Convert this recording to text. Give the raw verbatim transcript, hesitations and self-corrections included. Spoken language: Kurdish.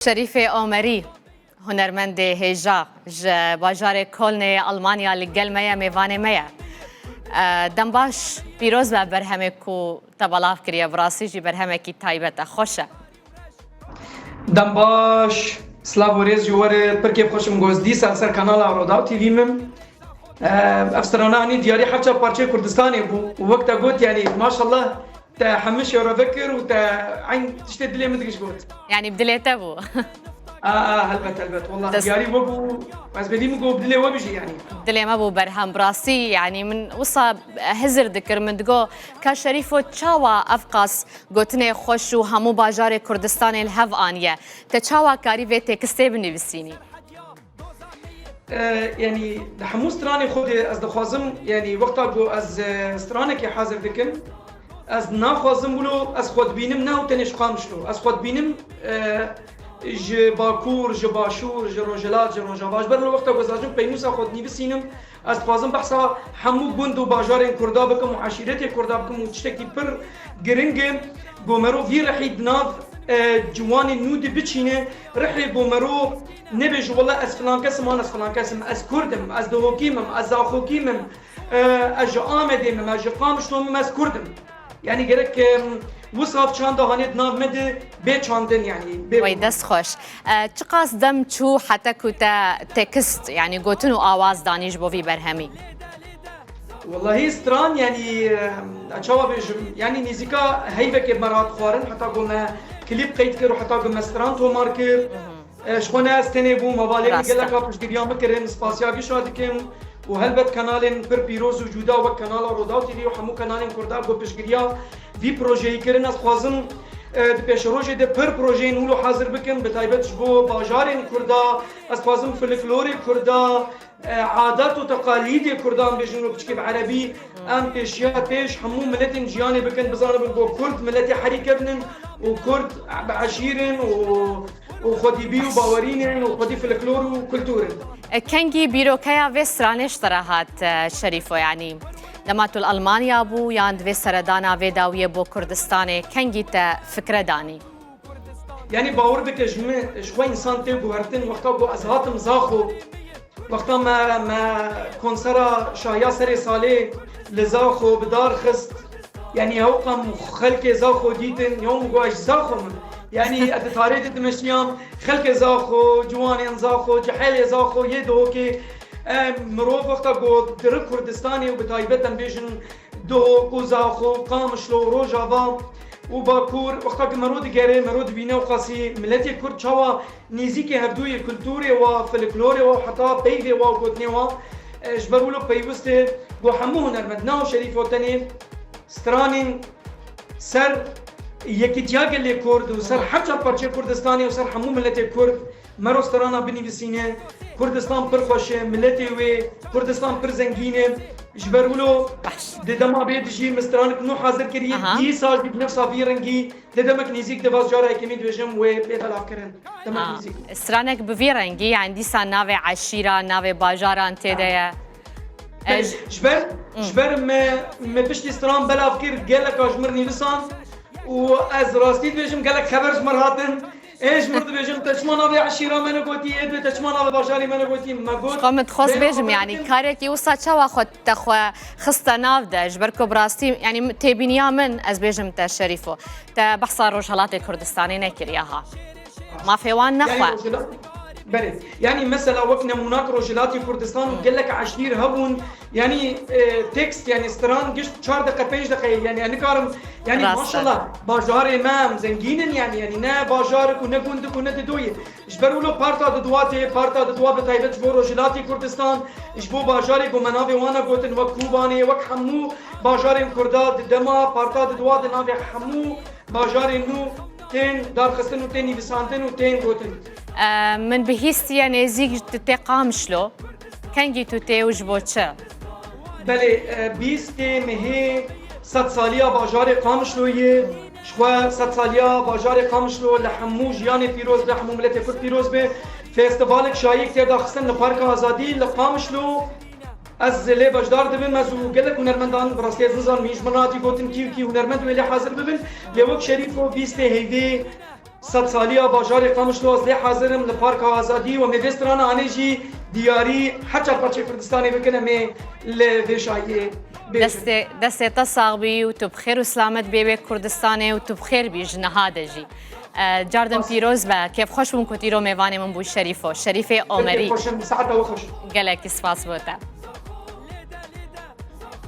Şerîfê Omerî, hunermendê hêja ji bajarê Kolnê Almanya li gel me ye, mêvanê me ye. E, dem baş, pîroz be berhemê ku te belav kiriye, bi rastî jî berhemekî taybet e, xweş e. Dem baş, silav û rêz ji we re, pir kêfxweş im ku ez dîsa li ser kanala Rodaw T V mim. E, ev strana anî diyarî her çar parçeyê Kurdistanê bû û wek te got, yanî maşallah, te hemû şêrove kir û te eyn tiştê dilê min digiş got. Yanî bi dilê te bû. A, a, helbet, helbet. Wallah, dest- diyarî we bû, ez bêdî min got, bi dilê we bijî, yanî. Dilê me bû berhem, bi rastî, yanî min wisa hizir dikir, min digot, ka Şerîfo çawa ev qas gotinê xweş û hemû bajarê Kurdistanê li hev aniye? Te çawa karî vê tekistê binivîsînî? E, yanî, di hemû stranê xwe de ez dixwazim, yanî, wexta ku ez, e, stranekê hazir dikim, ez naxwazim wilo ez xwe dibînim ne û tenê ji Qamişlo. Ez xwe dibînim, e, ji Bakur, ji Başûr, ji Rojhilat, ji Rojava. Ji ber wilo wexta ku ez dibêjim peynûsa xwe dinivîsînim, ez dixwazim behsa hemû gund û bajarên Kurda bikim û eşîretê Kurda bikim û tiştekî pir giring e ku mero vî rihî di nav, e, ciwanên nû de biçîne, rihê ku mero nebêje, wela ez filan kes im, an ez filan kes im, ez Kurd im, ez Dihokî mim, ez Zaxokî mim, e, ez ji Amedê mim, ez ji Qamişlo mim, ez Kurd im. Yanî gerek, em, wisa çanda hanê di nav me de bê çandin, yanî bê. Wey, dest xweş. E, çiqas dem çû heta ku te tekist, yanî gotin û awaz danî ji bo vî berhemî? Wellahî stran, yanî, em, çawa bêjim, yanî nêzîka heyvekê me re hat xwarin, heta ku me klîp qeyd kir û heta ku me stran tomar kir. Mhm. E, ji xwe ne ez tenê bûm, hevalên min geleka piştgiriya min kirin, spasiya gişa dikim û helbet kanalên pir pîroz û cuda wek kanala Rodaw T V û hemû kanalên Kurda ku piştgiriya vî projeyî kirin. Ez dixwazim, e, di pêşerojê de pir projeyên wilo hazir bikim, bi taybet ji bo bajarên Kurda. Ez dixwazim folklorê Kurda, e, adat û teqalîdê Kurdan bêjin û piçkê bi erebî, em pêşiya pêş hemû miletên jiyanê bikin, bizanibin ku Kurd miletê herî kevn in û Kurd bi eşîr in û, û xwedî bî û bawerîn in û xwedî folklor û kultur in. E, kengî bîrokeya vê stranê ji te re hat, e, Şerîfo, yanî dema tu li Almanya bû yan di vê seredana vê dawiyê bo Kurdistanê, kengî te fikre danî? Yanî bawer bike, ji min, ji xwe însan tê guhertin, wexta ku ez hatim Zaxo, wexta me, me konsera Şahiya Serê Salê li Zaxo bi dar xist, yanî hewqem xelkê Zaxo dîtin, ya min got ez ji Zaxo me. Yanî ez di tarê de dimeşiyam, xelkê Zaxo, ciwanên Zaxo, cehelê Zaxo, yê Dihokê, e, mirov wexta ku diri Kurdistanê û bi taybet em bêjin Dihok û Zaxo, Qamişlo, Rojava û Bakur, wexta ku mero digere, mero dibîne û qasî miletê Kurd çawa nêzîkê hevdû yê kulturê wa, folklorê wa, heta peyvê wa û gotinê wa, e, ji ber wilo peywist e ku hemû hunermend, ne Şerîfo tenê, stranên ser yekîtiya gelê Kurd û ser her çar parçeyê Kurdistanê û ser hemû miletê Kurd, mero strana binivîsîne, Kurdistan pir xweş e, miletê wê, Kurdistan pir zengîn e. Ji ber wilo di dema bê dijî min stranek nû hazir kiriye, dîsa jî bi nefsa vî rengî, di demek nêzîk de vaz cara yekemî dibêjim wê bê belavkirin. Demek nêzîk. Stranek bi vî rengî, yani dîsa navê eşîra, navê bajaran tê de ye. Belê, ji ber, ji ber me, me piştî stran belav kir, geleka ji mir nivîsan û ez rastî dibêjim gelek xeber ji mir hatin. Ê ji mir dibêjin, te çima navê eşîra me negotî, ê dibê te çima navê bajarê me negotî, me got. Xwe min dixwest bêjim, yanî karekî wisa çawa xwe te xwe xiste nav de, ji ber ku bi rastî, yanî têbîniya min, ez bêjim te Şerîfo, te behsa Rojhelatê Kurdistanê nekiriye ha. Mafê wan nexwe. Belê. Yanî mesela wek nemûnak Rojhilatê Kurdistan û gelek eşîr hebûn, Yanî, e, tekst, yanî stran gişt çar deqe, pênc deqe ye. Yanî, ez nikarim, yanî, maşallah, bajarê me em zengîn in, yanî, yanî ne bajarek û ne gundik û ne dido ye. Ji ber wilo parta diduwa tê, parta diduwa bi taybet ji bo Rojhilatê Kurdistan, ji bo bajarê ku me navê wan e gotin, wek Kobanê, wek hemû bajarên Kurda di dema parta diduwa di navê hemû bajarên nû tên darxistin û tên nivîsandin û tên gotin. E, min bihîstiye nêzîk tu tê Qamişlo. Kengî tu tê û ji bo çi? Belê, e, bîstê mehê sedsaliya bajarê Qamişlo ye. Ji xwe sedsaliya bajarê Qamişlo li hemû jiyanê pîroz be, hemû miletê Kurd pîroz be. Festivalek şayî tê daxistin li Parka Azadî li Qamişlo. Ez lê beşdar dibim, ez û gelek hunermendan, bi rastî ez nizanim hîn ji min re hatî gotin kî û kî hunermend wê lê hazir bibin. Lê wek Şerîfo bîstê heyvê Sedsaliya bajarê Qamişlo ez lê hazir im li Parka Azadî û em ê vê strana anê jî diyarî her çar parçeyê Kurdistanê bikin, em ê li vê şayiyê bêjin. Destê, destê te sax bî û tu bi xêr û silamet bê wê Kurdistanê û tu bi xêr bî ji niha de jî. E, cardin pîroz be, kêfxweş bûm ku tu îro mêvanê min bû Şerîfo, Şerîfê Omerî. Kêfxweş im, saeta we xweş. Gelekî spas bo te.